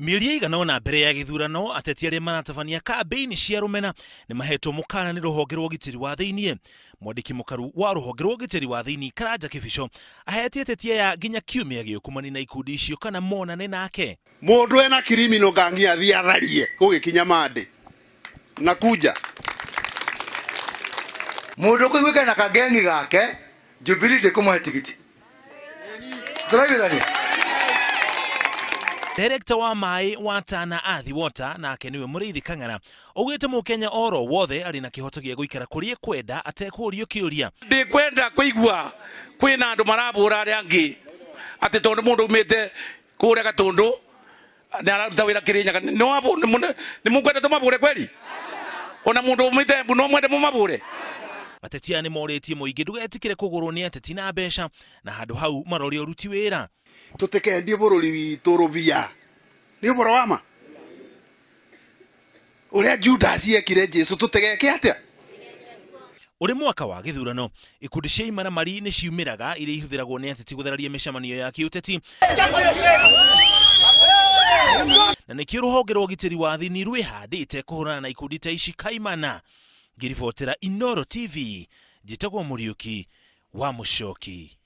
Mĩeri ĩigana ũna mbere ya gĩthurano, ateti arĩa maratabania kambĩini cia rũmena nĩ mahetwo mũkana nĩ rũhonge rwa ũgitĩri wa thĩiniĩ. Mwandĩki mũkaru wa rũhonge rwa ũgitĩri wa thĩiniĩ Karanja Kĩbico ahete ateti aya nginya kiumia gĩũku manina ikundi icio kana monane nake. Mũndũ ena criminal gang athiĩ atharie gũgĩkinya Monday na kuja Mũndũ ũkũiguĩka na kagengi gake, Jubilee ndĩkũmũhe tigiti. Tũraiguithania? Director wa maĩ wa Tana Athi Water nake nĩwe Mũrĩithi Kang'ara augĩte mũkenya oro wothe arĩ na kĩhoto gĩa gũikara kũrĩa ekwenda atekũũrio kĩũria. Ndikwenda kũigua kwĩna andũ marabũra arĩa angĩ atĩ tondũ mũndũ umĩte kũrĩa Gatũndũ nĩ araruta wĩra Kĩrĩnyaga. Nĩ mũkwenda tũmabũre kweri? Ona mũndũ umĩte Embu no mwende mũmabũre? Ateti aya nĩ morĩtie mũingĩ ndũgetĩkĩre kũgũrwo nĩ ateti na mbeca na handũ hau marore ũruti wĩra. Tũtikendie bũrũri witũ rũbia. Nĩ ũhoro wa ma ũrĩa Judas ekire Jesu, tũtigeke atĩa? Ũrĩ mwaka wa gĩthurano, ikundi cia imaramari nĩ ciumĩraga iria ihũthĩragwo nĩ ateti gũthararia mĩcemanio ya kĩũteti, na nĩkĩo rũhonge rwa ũgitĩri wa thĩiniĩ rwĩhandĩte kũhũrana na ikundi ta ici kaimana. Ngĩribotera Inooro TV, njĩtagwo Mũriũki wa Mũcoki.